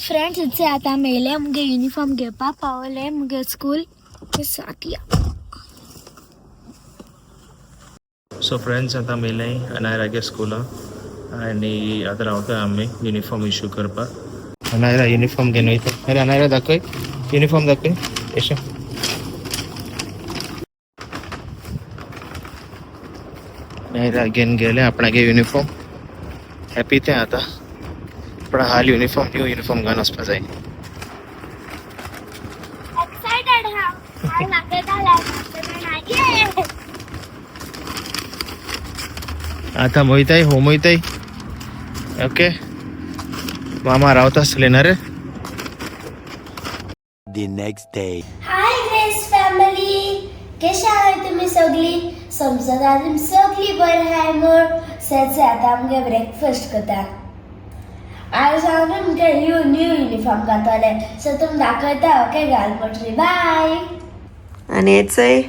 Friends इथे आतां मेले मुगे युनिफॉर्म घेवपाक पावले मुगे स्कूल सातिया. सो फ्रेंड्स आतां मेले अनायरागे स्कुला आनी आतां रावता आमी युनिफॉर्म इशू करपाक. अनायरा युनिफॉर्म घेवन वयता. अरे अनायरा दाखय युनिफॉर्म दाखय येशो. अनायरा घेवन गेले आपणागे युनिफॉर्म. हॅपी तें आतां पण हाल युनिफॉर्म न्यू युनिफॉर्म घालून वचपा जाय. एक्सायटेड हांव हांव दाखयतालें. आतां वयताय होम वयताय. ओके मामा रावता आसले ना रे. The next day. Hi Grace family, कशा आहात तुम्ही सगळी? समजता तुमी सगळी बरी आहाय म्हूण. सद्या आतां आमगे ब्रेकफास्ट करता. आज हांव तुमकां न्यू न्यू युनिफॉर्म घातले सो तुमी दाखयता. ओके घाल पडली बाय. आनी चोय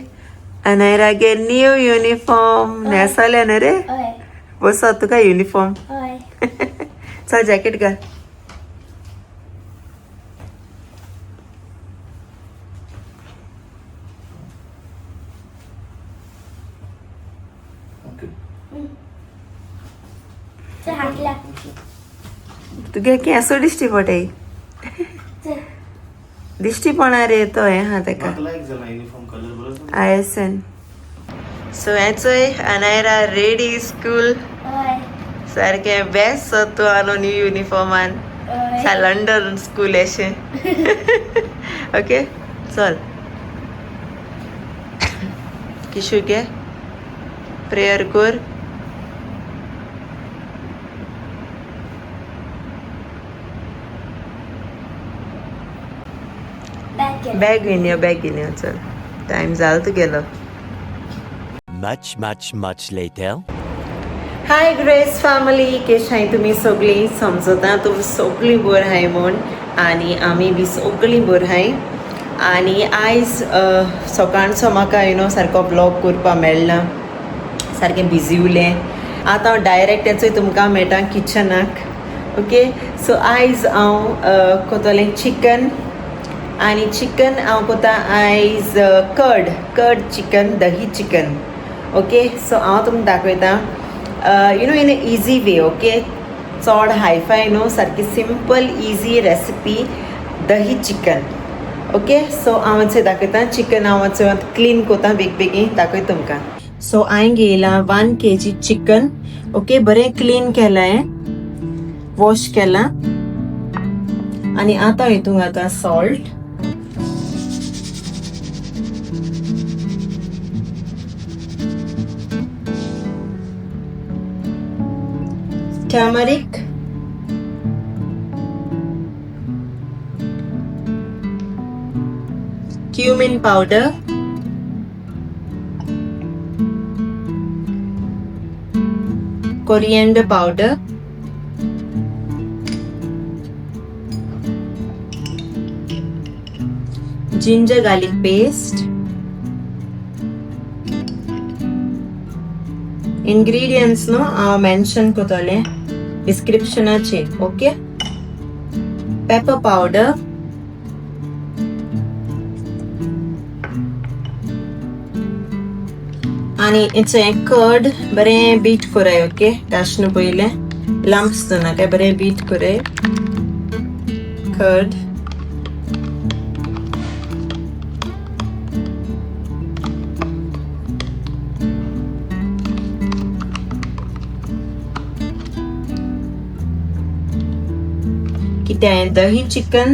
अनायरागे न्यू युनिफॉर्म न्हेसोलें न्हू रे. हय. बसो तुका युनिफॉर्म. हय. चल जॅकेट घाल. चल हातला. तुगे केंसो दिश्टी पडटाय. चल. दिश्टी पडना रे तो हें आहा तेका. लायक जाला युनिफॉर्म कलर बरो. I S N so हें चोय अनायरा रेडी स्कूल. हय. सारकें बेस्ट सो तूं आनो न्यू युनिफॉर्मान. हय. लंडन स्कूल अशें. ओके चल किशू घे प्रेयर कर. बॅग घे. बॅग घेवन यो बॅग घेवन यो चल टायम जालो तुगेलो. Much, much, much later. Hi Grace family, केश हाय तुमी सगळीं? समजता तुमी सगळीं बरी आहाय म्हूण आनी आमी बी सगळीं बरी आहाय. आनी आयज सकाळचो म्हाका you know सारको ब्लॉग करपाक मेळना, सारकें बिजी उरलें. आतां हांव डायरेक्ट येचो तुमकां मेळटा किचनाक. ओके सो आयज हांव कोतलें चिकन आनी चिकन हांव कोता आयज कर्ड कर्ड चिकन, दही चिकन. ओके सो हांव तुमकां दाखयता you know in a easy way. Okay चड हायफाय न्हू, सारकी सिंपल इजी रेसिपी दही चिकन. ओके सो हांव मातशें दाखयता चिकन. हांव मातशें क्लीन कोता बेग बेगीन दाखयता तुमकां. सो हांवें घेयलां 1 kg chicken. Okay बरें क्लीन केलां, वॉश केलां आनी आतां हितूंक घालता salt, turmeric, cumin powder, coriander powder, ginger garlic paste. Ingredients न्हू हांव मेन्शन करतलें डिस्क्रिप्शनाचेर. ओके पेपर पावडर आनी हेचें कर्ड बरें बीट कराय. ओके टाशणू पयलें लम्प्स नाका, बरें बीट कराय कर्ड. कितें दही चिकन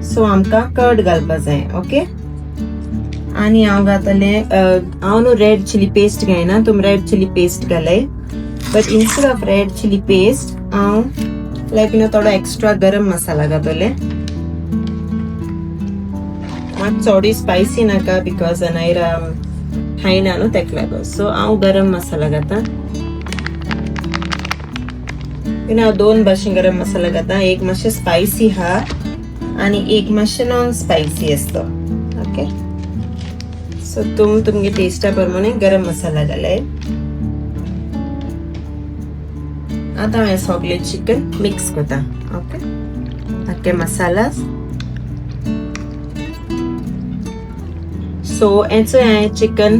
सो आमकां कर्ड घालपा जाय. ओके आनी हांव घातलें हांव न्हू रेड चिली पेस्ट घायना, तुमी रेड चिली पेस्ट घालाय, but instead of red chilli paste हांव लायक न्हू थोडो एक्स्ट्रा गरम मसाला घातलें. मात चोडूय स्पायसी नाका because Anayra खायना न्हू तेका लागून. सो हांव गरम मसाला घाता. हांव दोन भाशेन गरम मसाला घाता, एक मातशें स्पायसी हा आनी एक मातशें नॉन स्पायसी आसता. ओके सो तुम तुमगे टेस्टा प्रमाणे गरम मसाला घालाय. आतां हांवें सगळें चिकन मिक्स करता. ओके आख्खे मसालास. सो हेचो हांवें चिकन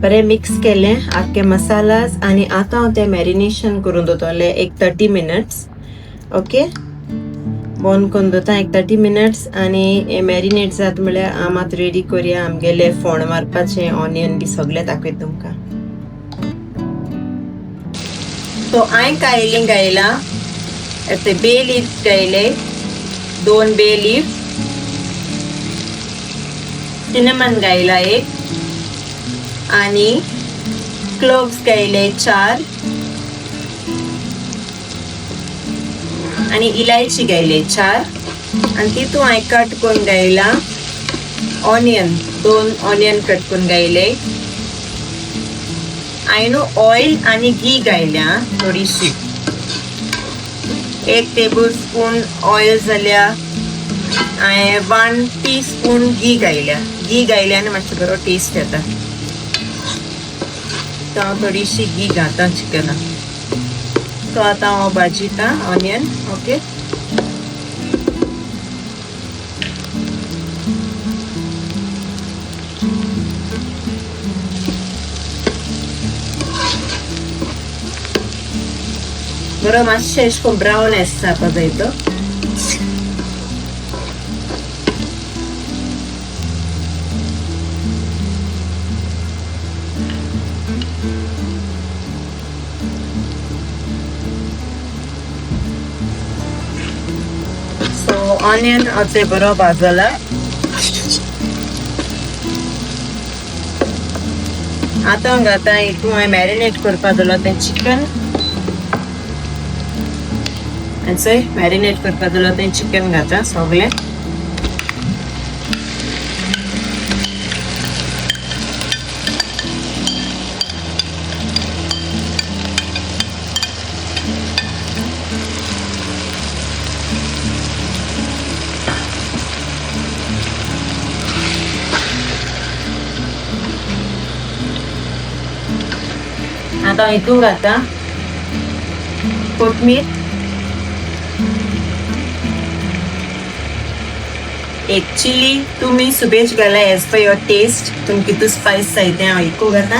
बरें मिक्स केलें आख्खे मसालास आनी आतां हांव तें मॅरिनेशन करून दवरतलें एक 30 मिनट्स. ओके, बंद करून दवरता एक 30 मिनट्स आनी मॅरिनेट जाता म्हळ्यार हांव आतां रेडी करुया आमगेले फोण मारपाचें ऑनियन बी सगळें दाखयता तुमकां. सो हांवें कायलीं गायला ते बे लीफ गायले, 2 बे लीफ, सिनेमन गायला एक आनी क्लोव्स गायले 4 आनी इलायची गायले 4 आनी तितून हांवें कट करून गायला ऑनियन, 2 ऑनियन कट करून गायले. हांवें ऑयल आनी घी गायल्या थोडीशी, 1 टेबल स्पून ऑयल जाल्यार हांवें 1 टीस्पून घी गायल्या. घी गायल्या आनी मातसो बरो टेस्ट येता. तो हांव थोडीशी घी घालता चिकनाक. सो आतां हांव भाजिता ऑनियन. ओके, बरो मातशें अशें करून ब्रावन एस जावपा जाय तो. सो ऑनियन आतां बरो भाजला. आतां घाता हितून हांवें मॅरिनेट करपा दवरलां तें चिकन. चोय मॅरिनेट करपा दवरलां तें चिकन घाता सगळें. आतां हितून घाता कोथमीर, एक चिली, तुम्ही सुबेज घाला एज पर your test, तुमकां कितू स्पायस जाय तें हांव इको घाता.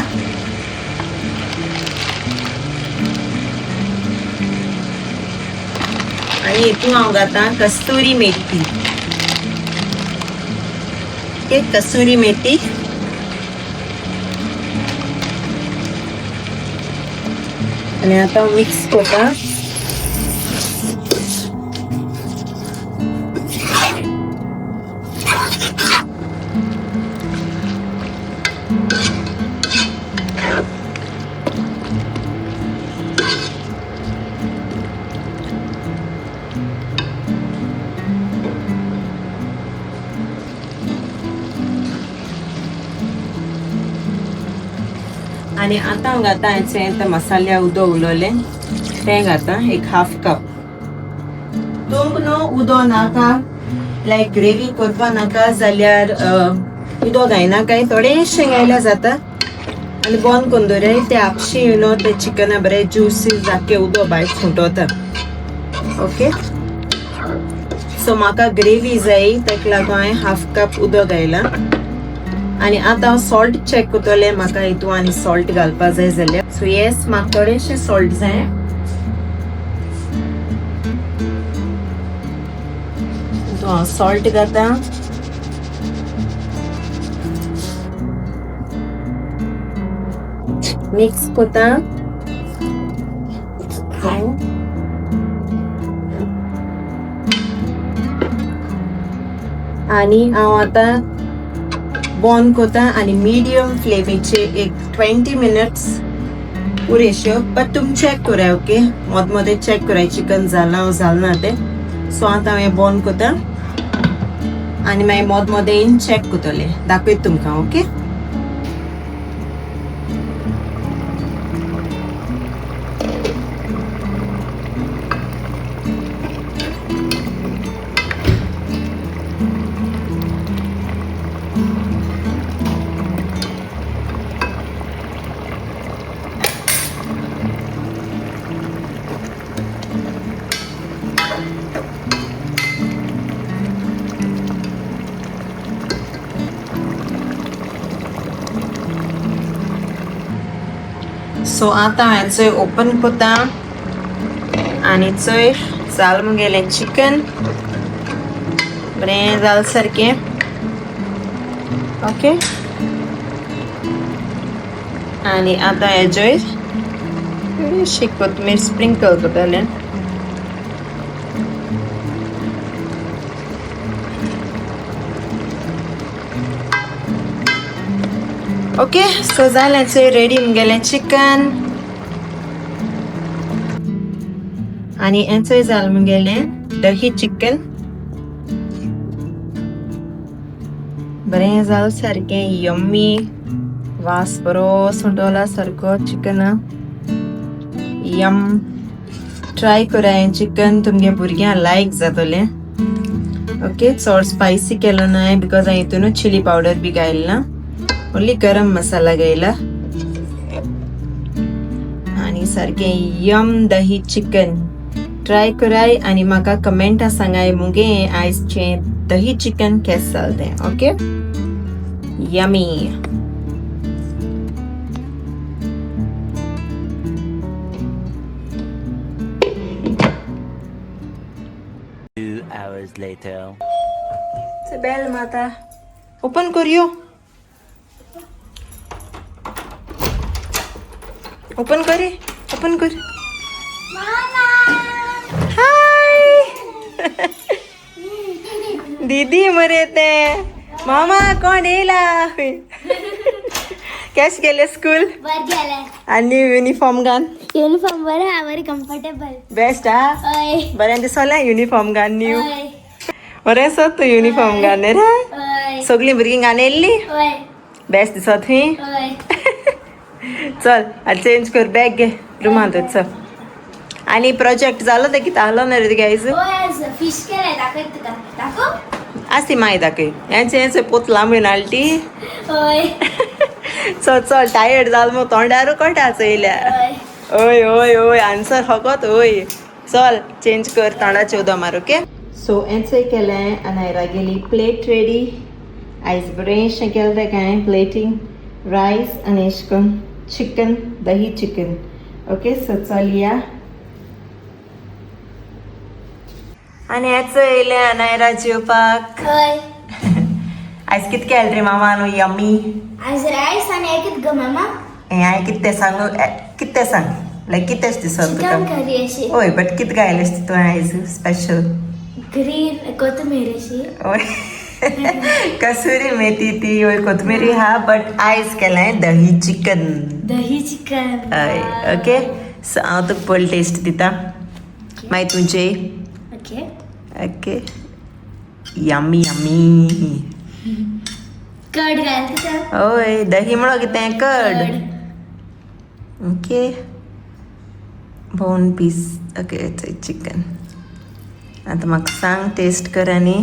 आनी हितून हांव घाता कस्तुरी मेथी. ओके, कस्तुरी मेथी. आनी आतां मिक्स करता. आनी आतां हांव घाता हेचें ते मसाल्या उदक उलोवलें तें घाता एक 1/2 कप. तुमकां न्हू उदक नाका लायक ग्रेवी करपा नाका जाल्यार उदक घायनाकाय, थोडेशें घायल्यार जाता. आनी बंद करून दवराय ते आपशी you know ते चिकना बरें ज्युसीस आख्खें उदक भायर सुटोता. ओके, सो म्हाका ग्रेवी जाय ताका लागून हांवें 1/2 कप उदक घायलां. आनी आतां हांव सॉल्ट चॅक करतलें, म्हाका हितून आनी सॉल्ट घालपा जाय जाल्यार. सो येस, म्हाका थोडेशें सॉल्ट जाय. हितून हांव सॉल्ट घाता. मिक्स करता. आनी हांव आतां बंद करता आनी मिडियम फ्लेमीचेर एक 20 मिनट्स पुरेश्यो. बट तुमी चॅक कराय. ओके, मद मदें चॅक कराय चिकन जालां जालें ना तें. सो आतां हांव हें बंद करता आनी मागीर मद मदें येवन चॅक करतलें, दाखयता तुमकां. ओके, सो आतां हांवें चोय ओपन कोता आनी चोय जाल मुगेलें चिकन बरें जाल सारकें. ओके आनी आतां हेजोय थोडीशी कोथमीर स्प्रिंकल करतलें. ओके सो जालें चोय रेडी मुगेलें चिकन. आनी हेंचोय जालें मुगेलें दही चिकन. बरें जालें सारकें यम्मी वास बरो सुटोला सारको चिकना. यम ट्राय करा हें चिकन तुमगे भुरग्यांक लायक जातलें. ओके चड स्पायसी केलो ना because हांवें हितूनच चिली पावडर बी घायला ना, ओन्ली गरम मसाला घायला. आनी सारकें यम दही चिकन ट्राय कराय आनी म्हाका कमेंटा सांगाय मुगे आयजचें दही चिकन केस जालें तें. Okay yummy. 2 hours later. Bell माता ओपन करियो. ओपन करे ओपन कर. हाय दीदी मरे ते मामा कोण येयला. कॅश गेले स्कूल आनी युनिफॉर्म घाल. युनिफॉर्म बरें हा, बरी कम्फर्टेबल. बेस्ट हा, हय बरें दिसोलें युनिफॉर्म घाल न्यू. हय बरें सो तूं युनिफॉर्म घाल रे. हय सगळीं भुरगीं घाल येयल्ली हय बेस्ट दिसत थंय. हय चल आतां चेंज कर बॅग घे रुमांत चल. आनी प्रोजेक्ट जालो तें कितें आहलो न्हय रे तुगे आयज. हय फिश केलें दाखयत तुका. दाखोव. आसी मागीर दाखय. हेंच हेंच पोत लांबून हाडली. हय चल चल टायर्ड जाल मग तोंडारू कोटा चोयल्या. हय ओय ओय ओय आन्सर फकत ओय. चल चेंज कर तोंडाचे उदक मार. ओके सो हेंच केलें आनी गेली प्लेट रेडी. आयज बरेंशें केलें तें कांय प्लेटींग रायस आनी एश कोन चिकन दही चिकन. ओके सो चलया. आनी हेंच येयलें अनायरा जेवपाक. हय आयज कितें केलें रे मामा न्हू यम्मी. आज रायस आनी कितें गो मामा? हें हांवें कितें सांगू कितें सांग लायक कितें दिसत तुका? चिकन करी अशी. हय बट कितें घायलें तुवें आयज स्पेशल? ग्रीन कोथमीर अशी. हय कसुरी मेथी ती हय कोथमिरी हा बट आयज केलें दही चिकन. दही चिकन. हय ओके सो हांव तुका पयलीं टेस्ट दिता मागीर तूं जेय. Okay okay yummy yummy. Curd घाल तुका. हय दही म्हणो कितें curd. Okay bone piece. Okay chicken आतां म्हाका सांग टेस्ट कर आनी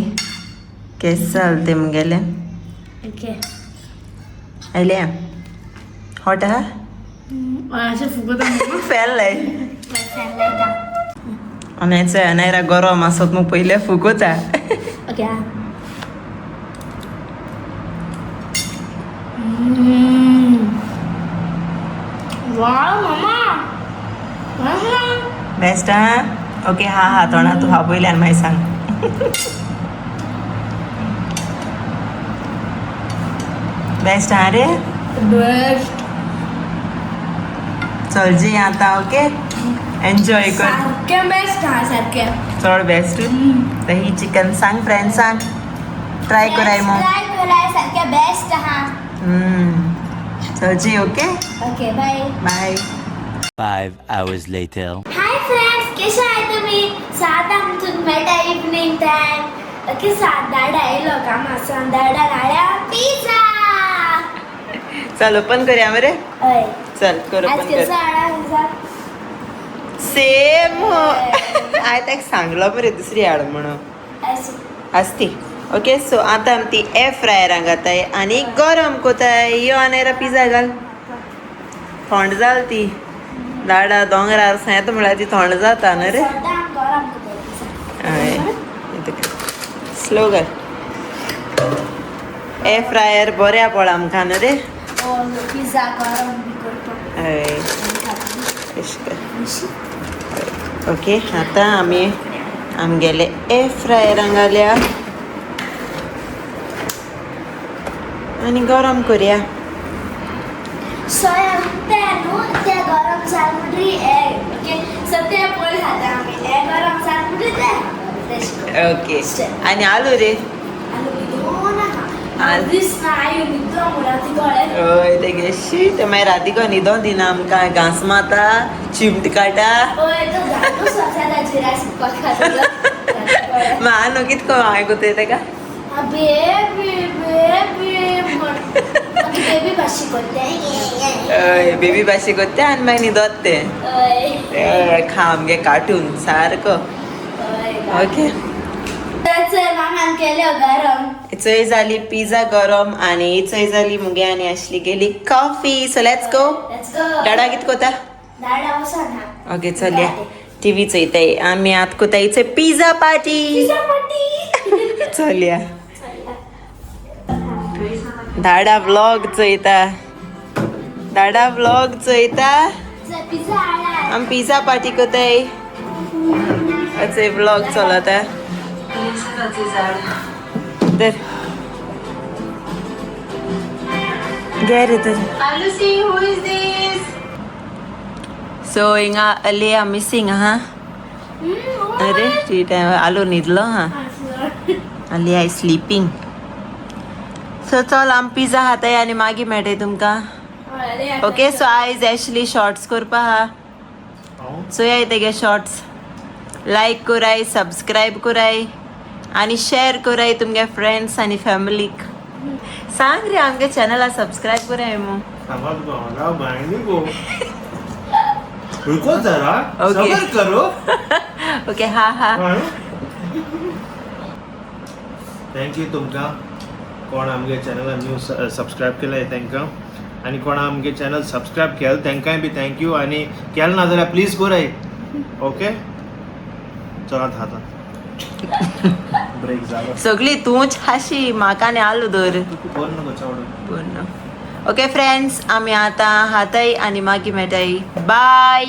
केस जालें तें मुगेलें. ओके आयलें हॉट आहा. अशें फुगता. फेल्लें आनी अनायरा गरम आसत मग पयलें फुगता. ओके वाव मामा बेस्ट आहा. ओके हा हा तोंडा तूं हा पयल्यान मागीर सांग. बेस्ट आहा रे. बेस्ट. चल जी आतां ओके एन्जॉय कर. सारकें बेस्ट हा सारकें. चड बेस्ट दही चिकन. सांग फ्रेंड्सांक ट्राय कराय मग. ट्राय कराय सारकें बेस्ट हा. चल जी okay okay bye bye. 5 hours later. Hi friends कशे आहात तुमी? सात आमतून मेळटा इवनींग टायम. ओके 7 दाडा येयलो कामासान दाडा हाडल्या पिझ्झा. चल ओपन करूया मरे. हय चल कर आज ओपन कर. कसो हाडा पिझ्झा? सेम हांवें ताका सांगलो मरे दुसरी हाड म्हणून. आसती. ओके सो आतां आमी ती एअर फ्रायरान घाताय आनी गरम कोताय. यो आनी पिझ्झा घाल. थोंड जाल ती लाडा दोंगरार येता म्हळ्यार ती थोंड जाता न्हू रे. हय स्लो घाल. एअर फ्रायर बऱ्या पड आमकां न्हू रे. पिझ्झा गरम बी करपाक हय आनी अशें कर. खातली. ओके आतां आमी आमगेले एअर फ्रायरान घालया आनी गरम करया. सो ते न्हू ते गरम जाल म्हणटरी एग ओके सो ते पयलीं खाता आमी एग गरम जाल म्हणटरी ते तशें करून. ओके आनी आलू रे. आलू न्हिदोन आहा. आलू. दिसना आयो न्हिदो म्हणून ती गळ्यात. हय तेगे शी ते मागीर राती को न्हिदोन दिना आमकां, घांस मारता, चिमट काडटा. हय तो घालून स्वता ताजेर आसपाक खातलो. मागीर आनो कितको हांवें कोतय तेका. बेबी बेबी म्हण मागीर बेबी भाशी करते. हय बेबी भाशे कोत्ता आनी मागीर न्हिदोत तें. हय. हय, खा आमगे कार्टून सारको. हय. ओके. चल मामान केलो गरम. चोय जाली पिझ्झा गरम आनी चोय जाली मुगे आनी आसली गेली coffee. So let's go. Let's go. डाडा कित कोता? दाडा वचना. ओके चलया टीव्ही चोयताय आमी आत कोताय चोय पिझ्झा पार्टी. Pizza party. चलया. धाडा व्लॉग चोयता, धाडा व्लॉग चोयता. पिझ्झा हाडा. आमी पिझ्झा पार्टी कोताय. अचे व्लॉग चलता तर घे रे तर. Lucy, who is this? So हिंगा अलिया मिसिंग हा. अरे टी टायम आलो न्हिदलो हा. आलिया is sleeping. So चल आमी पिझ्झा खाताय आनी मागीर मेळटाय तुमकां. ओके सो आयज ॲशली शॉर्ट्स करपा आहा. चोयाय तेगे शॉर्ट्स. लायक कराय, सबस्क्रायब कराय आनी शेअर कराय तुमगे फ्रेंड्स आनी फॅमिलीक. सांग रे आमगे चॅनला सबस्क्रायब कराय मू. सांगा तुका मला भायली गो. रुको जरा. Okay. सबर करो. ओके हा हा. Thank you तुमकां कोण आमगे चॅनला न्यू सबस्क्रायब केलाय तांकां आनी कोण आमगे चॅनल सबस्क्रायब केल तांकांय बी thank you आनी केलें ना जाल्यार प्लीज कराय. ओके चलात खाता ब्रेक जालो. सगळी तूंच हाशी म्हाका आनी आलू दवर. तुका बोल नको चावडू. पूर्ण. ओके फ्रेंड्स आमी आतां हाताय आनी मागीर मेळटाय. बाय.